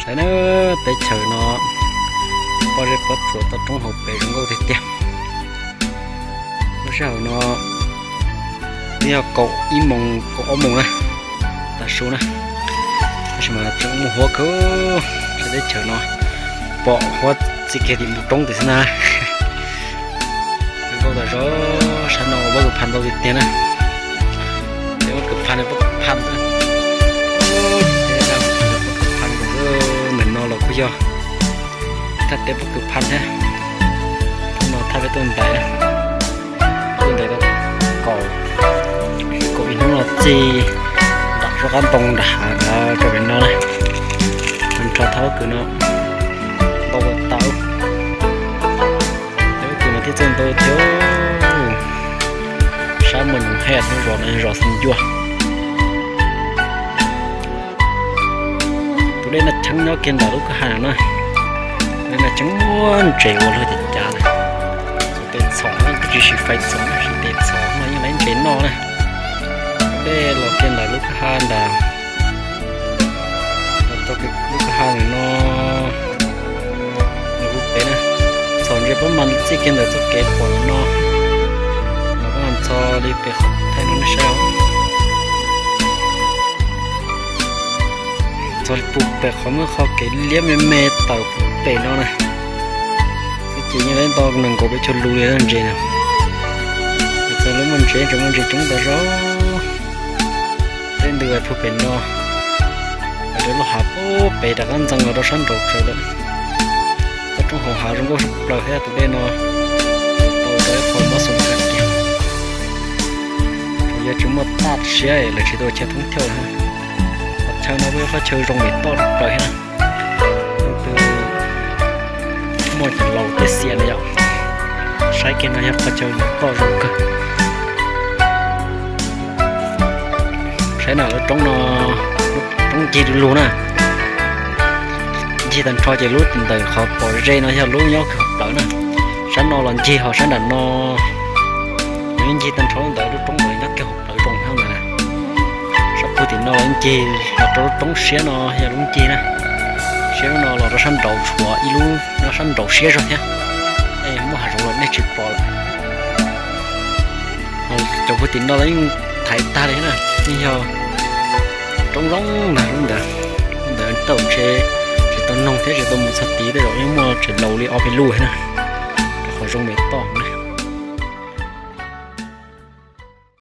Ntawd na, teb chaws no pob zeb pob tsuas toj roob hauv pes zoo nkauj tiag tiag. Lub sij hawm no twb yog kaum ib moos kaum ob moos na, tav su na, tab sis mas tseem muaj huab kawg. Sab teb chaws no pom huab txij kiag tim mus roob tim xwb na. Zoo nkauj tas zog, sab no pob kws pha ntau tiag tiag na. Pob kws pha, pob kws pha, pob kws pha, ntawm no los kuj yog thaj teb pob kws pha thiab. Hnub no thaj peb tuaj ntais, tuaj ntais tau kaum, kaum ib hnub no txij nram sab qab ntoo nram hav nrad rau pem no na. Tag nrho thaj pob kws no ntau ua tau. Pob kws no thiaj txawj ntau thiab. Sab muaj noog haj yam thoob zos no, zos xeev ncua. Tus dej Naj Cheeb nyob kiag ntawm lub kwj ha no na. Dej Naj Cheeb muaj ntses ua luaj cas cas na. Tes txhom no kuj tsis siv fais txhom na, siv tes txhom no yeej laiv ntses noj na. Dej los kiag ntawm lub kwj ha ntawd, los tau lub kwj ha ntawm no, lub pem na. Txhom ntses pob mas txij kiag ntawm txoj kev pom no, los pob mas txog li pem qhov thaij no nej saib os. Txog li pem qhov muaj qhov kev liab me me tawm pem no na. Txoj kev yeej laiv ntau nees nkaum peb caug lus li ntses na. Txog lub muaj ntses, tseem muaj ntses coob tas zog. Tej ntws puag pem no, lawv lub hav puag pem rov qab ntxeev los rau sab nraud tsawv lawm. Toj roob hauv hav zoo nkauj tshaj plaws thiab tus dej no, tau rau ib qho mob xoo kawg kiag. Thaum yog tsis muaj taj siab lawv tsis tau chaw thoob thiaj. Qhov chaw no kuj yog qhov chaw zoo li toj tshaj plaws thiab na. Leej twg muaj cov laus tej xiam na yom, saib kiag no yog qhov chaw toj zoo kawg. Saib na, lub roob no, roob ncig du lug na. Ncig tag nrho ces lub ntawm qhov pom ze no yog lub nyob kawg hauv plawv na. Sab no los ncig, ho sab nram no los yeej ncig tag nrho ntawm lub roob ntawd nyob kawg hauv plawv zoo heev ntawd na. Sab puag tim no los ncig los rau lub roob siab no yog lub ncig na. Siab lub no los rau sab nraud tshuav ib lub nyob sab nraud siab zog thiab. Muaj hav zoov los nej tsis pom lawm. Cov puag tim no los yeej thaiv tag li na, yeej yog roob zoo ntag lub ntawd. Lub ntawd tau ntshe tsis tau noog thiab tsis tau mus txog tid, tej zaum yeej muaj tsev laus li ob peb lub na, rau qhov zoo li toj na.